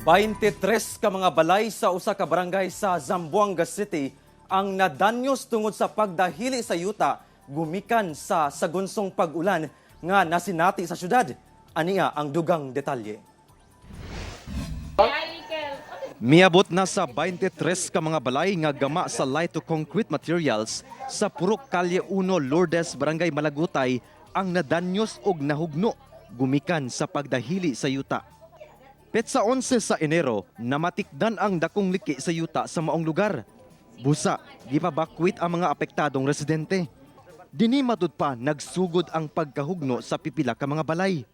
23 ka mga balay sa usa ka barangay sa Zamboanga City ang nadanyos tungod sa pagdahili sa yuta gumikan sa sagunsong pag-ulan nga nasinati sa syudad. Ania ang dugang detalye. Miabot na sa 23 ka mga balay nga gama sa light to concrete materials sa Purok Kalye 1, Lourdes, Barangay Malagutay ang nadanyos og nahugno gumikan sa pagdahili sa yuta. Petsa 11 sa Enero, namatikdan ang dakong liki sa yuta sa maong lugar. Busa, gipabakwit ang mga apektadong residente. Dini matud pa nagsugod ang pagkahugno sa pipila ka mga balay.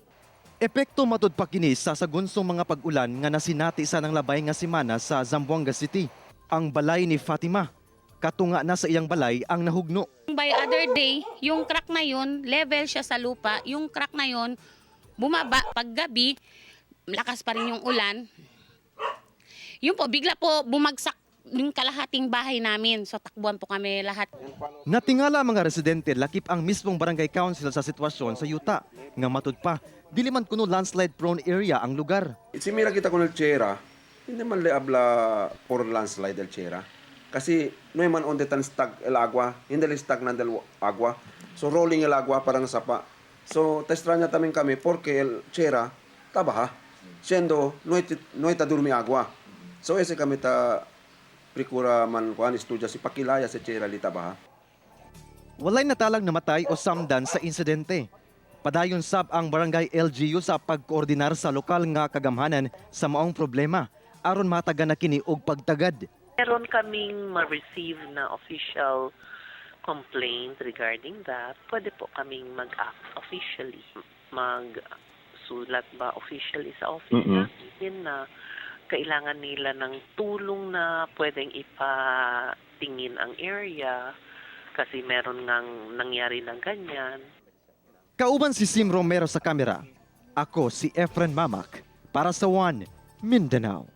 Epekto matud pa kini sa sagunsong mga pag-ulan nga nasinati sa nang labay nga semana sa Zamboanga City. Ang balay ni Fatima, katunga na sa iyang balay ang nahugno. By other day, yung crack na yun, level siya sa lupa. Yung crack na yun, bumaba. Paggabi, lakas pa rin yung ulan. Yun po, bigla po bumagsak yung kalahating bahay namin. So takbuhan po kami lahat. Natingala ang mga residente lakip ang mismong barangay council sa sitwasyon sa yuta nga matud pa dili man kuno landslide prone area ang lugar. Si mira kita con el chera, hindi man le habla por landslide el chera. Kasi no hay man onde tan stag el agua, hindi le stagnan del agua. So rolling el agua, parang sapa. So te extraña también kami porque el chera tabaha, siendo no hay ta durmi agua. So ese kami ta procura man kuan estudia si pakilaya si chera li tabaha. Walay natalang namatay o samdan sa insidente. Padayon sab ang barangay LGU sa pagkoordinar sa lokal nga kagamhanan sa maong problema aron matagan na kini og pagtagad. Meron kaming ma-receive na official complaint regarding that, pwede po kaming mag-act officially. Magsulat ba officially sa office namin na kailangan nila ng tulong na pwedeng ipatingin ang area kasi meron ngang nangyari ng ganyan. Kauban si Sim Romero sa kamera. Ako si Efren Mamak para sa One Mindanao.